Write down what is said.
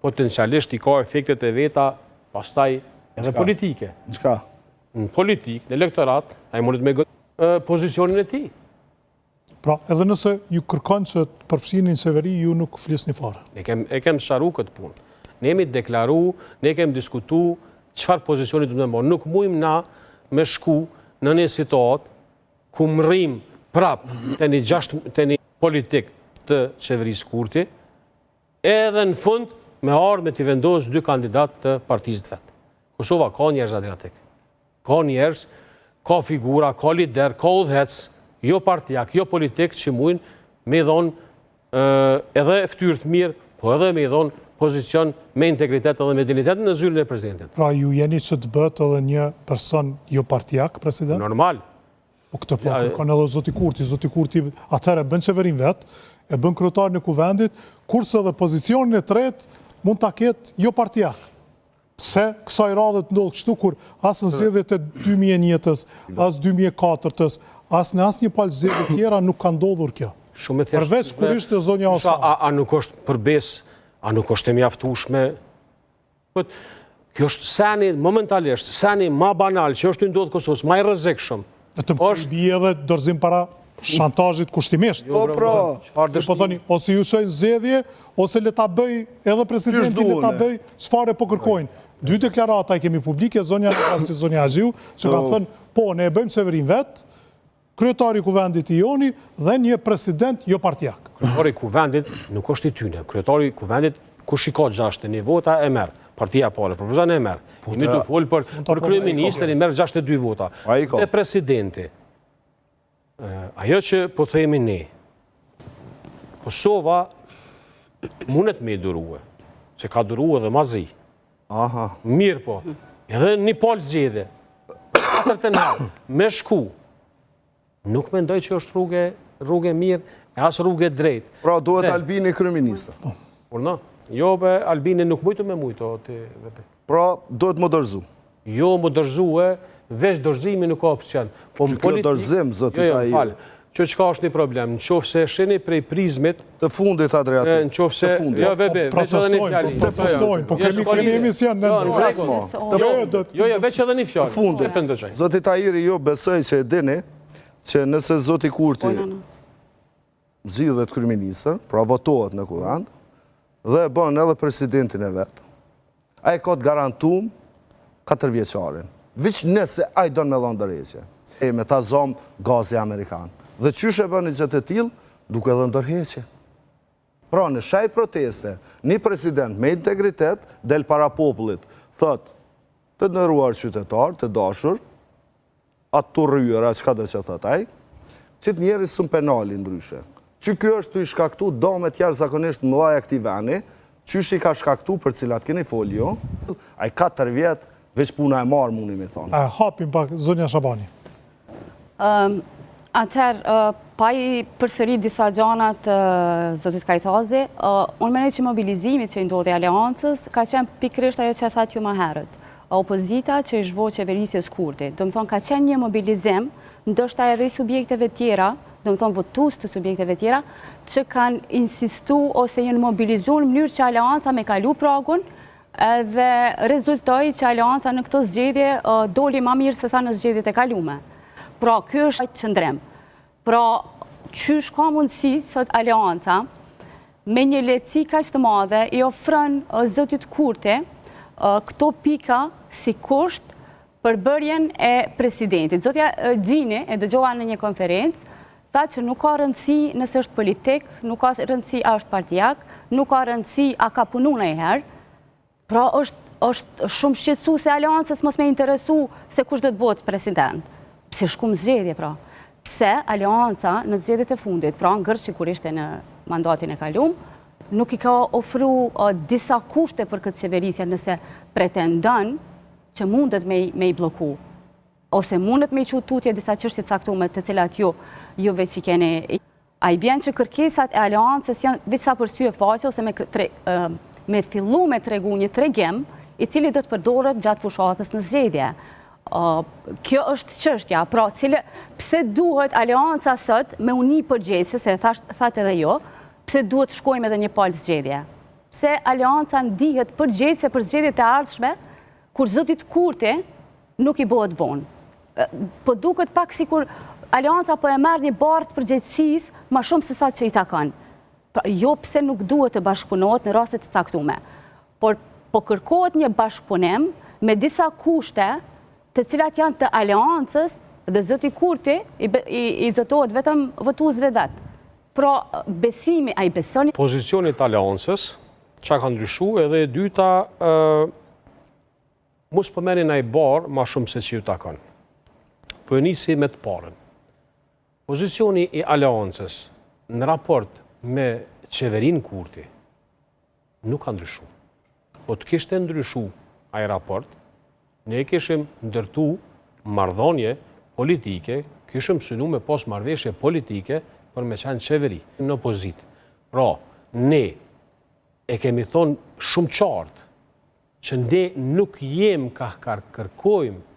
potencialisht i ka efektet e veta pastaj edhe politike. Në çka? Në politikë, në elektorat, ai mundet me pozicionin e tij. Pra, edhe nëse ju kërkon që të përfshini në qeveri, ju nuk flisni fare. Ne kem, e kem sqaru këtë punë. Ne jemi deklaru, ne kem diskutu çfarë pozicioni du me marrë. Nuk mujmë na me shku në një situatë ku mrrim prap te një gjashtë, te një politik të qeverisë Kurti, edhe në fund me ardhë me t'i vendosë dy kandidatë të partisë të vet. Kosova ka njerëz Adriatik. Ka njerëz, ka figura, ka lider, ka udhëheqës, jo partijak, jo politik që mujnë me i dhonë edhe ftyrë të mirë, po edhe me i dhonë pozicion me integritet edhe me dinjitet në zyrën e presidentit. Pra ju jeni që të bëhet edhe një person jo partijak president? Normal. Po këtë po kërkon edhe zoti Kurti, zoti Kurti atëherë e bën qeverinë vet, e bën kryetarin e kuvendit, kurse edhe pozicionin e tretë mund ta ketë jo partijak. Pse kësaj radhe të ndodhë kështu kur as në zgjedhjet e 2001-ës, as 2004-ës, as në asnjë palë zgjedhje tjera nuk ka ndodhur kjo. Shumë e thjeshtë. Përveç kur ishte zonja Osmani. A, a nuk është për besë, a nuk është e mjaftueshme? Po, kjo është seni momentalisht, seni ma banal që është tu i ndodhë Kosovës, ma i rrezikshëm. Vetëm është bie edhe dorëzim para shantazhit kushtimisht. Jo, po, pra. Çfarë Po thoni, ose ju çojnë zgjedhje, ose le ta bëj edhe presidenti le ta bëj çfarë po kërkojnë. Dy deklarata i kemi publike, zonja si zonja Haxhiu, që kanë po. thënë, po, ne e bëjmë qeverinë vet, kryetari i kuvendit i joni dhe një president jo partiak. Kryetari i kuvendit nuk është i tyne. Kryetari i kuvendit kush i ka 61 vota e merr. Partia e parë propozon e merr. Po, Jemi tu fol për për kryeministrin i merr 62 vota. Te presidenti. Ajo që po themi ne, Kosova mundet me i durue, se ka duru edhe ma zi. Aha. Mirëpo, edhe një palë zgjedhje, katërtën herë, me shku, nuk mendoj që është rrugë, rrugë e mirë, e as rrugë e drejtë. Pra, duhet Albini kryeministër. Po. Por në, jo be, Albini nuk mujtë me mujtë, o ti, vepe. Pra, duhet m'u dorëzu. Jo, m'u dorëzue, veç dorëzimi nuk ka opcion. Po në politikë... dorëzim, zoti jo, jo, Tahiri. Fal. Që çka është një problem? Në qoftë se shihni prej prizmit... Të fundit, Adriatik. Në qoftë se... Jo, bebe, veç edhe një fjali. Po protestojnë, po kemi kemi emision në në Jo, jo, jo, veç edhe një fjali. Të fundit. Zoti Tahiri, ju besoj që e dini, që nëse zoti Kurti po, zgjidhet kryeministër, pra votohet në kuvend, dhe e bën edhe presidentin e vet, ai ka të garantum katërvjeçarin. Veç nëse ai don me dhonë dorëheqje. E me ta zomë gazi amerikan. Dhe qysh e bën një gjë të tillë, duke dhënë dorëheqje. Pra në shej proteste, një president me integritet del para popullit, thotë, të nderuar qytetarë, të dashur, atë të urryer, a çka do që thotë ai, qit njeri s'un pe nali ndryshe. Që ky është tu i shkaktu dame të jashtëzakonisht mëdhaja këtij veni, qysh i ka shkaktu për cilat keni fol ju, ai 4 vjet veç puna e marë muni me thonë. E hapim pak, zonja Shabani. Atëherë, pa i përsërit disa gjana të zotit Kajtazi, unë mendoj që mobilizimi që i ndodhi Aleancës ka qenë pikërisht ajo që e thatë ju ma herët. Opozita që i është bo qeverisjes Kurti. Domethonë, ka qenë një mobilizim, ndoshta edhe i subjekteve tjera, domethonë, votues të subjekteve tjera, që kanë insistu ose janë mobilizu në mënyrë që Aleanca me kalu pragun, edhe rezultoi që Aleanca në këto zgjedhje doli ma mirë sesa në zgjedhjet e kalume. Pra, ky është qëndrim. Pra, qysh ka mundësi sot Aleanca me një lehtësi kaq të madhe i ofron zotit Kurti këto pika si kusht për bërjen e presidentit. Zoti Gjini, e dëgjova në një konferencë, tha që nuk ka rëndësi nëse është politik, nuk ka rëndësi a është partijak, nuk ka rëndësi a ka punu ndonjëherë, Pra është është shumë shqetësuese Aleancës mos me interesu se kush do të bëhet president. Pse shkum zgjedhje pra? Pse Aleanca në zgjedhjet e fundit, pra ngërçi kur ishte në mandatin e kalum, nuk i ka ofru disa kushte për këtë qeverisje nëse pretendon që mundet me, me i blloku ose mundet me i çu tutje disa çështje të caktume të cilat ju ju veç i keni A i bjen që kërkesat e Aleancës janë veç sa për sy e faqe ose me, tre, me fillu me tregu një tregim i cili do të përdoret gjatë fushatës në zgjedhje. Kjo është çështja, pra cile, pse duhet Aleanca sot me u ni përgjegjëse, se thash, thatë edhe jo, pse duhet shkojmë edhe një palë zgjedhje? Pse Aleanca ndihet përgjegjëse për zgjedhjet e ardhshme, kur zotit Kurti nuk i bëhet vonë? Po duket pak sikur Aleanca po e merr një barrë të përgjegjësisë ma shumë se sa që i takon. Pra, jo pse nuk duhet të bashkëpunohet në raste të caktume, por po kërkohet një bashkëpunim me disa kushte të cilat janë të Aleancës dhe zoti Kurti i zotohet vetëm votuesve vet. Pra, besimi, a i besoni? Pozicionit të Aleancës, çka ka ndryshu, edhe e dyta, mos po merrni naj barrë ma shumë se që ju takon. Po e nisi me të parën. Pozicioni i Aleancës në raport me qeverinë Kurti nuk ka ndryshu. Po të kishte ndryshu ai raport, ne kishim ndërtu marrëdhënie politike, kishim synu me pas marrëveshje politike për me qenë qeveri në opozitë. Pra, ne e kemi thonë shumë qartë që ne nuk jem kah kërkojmë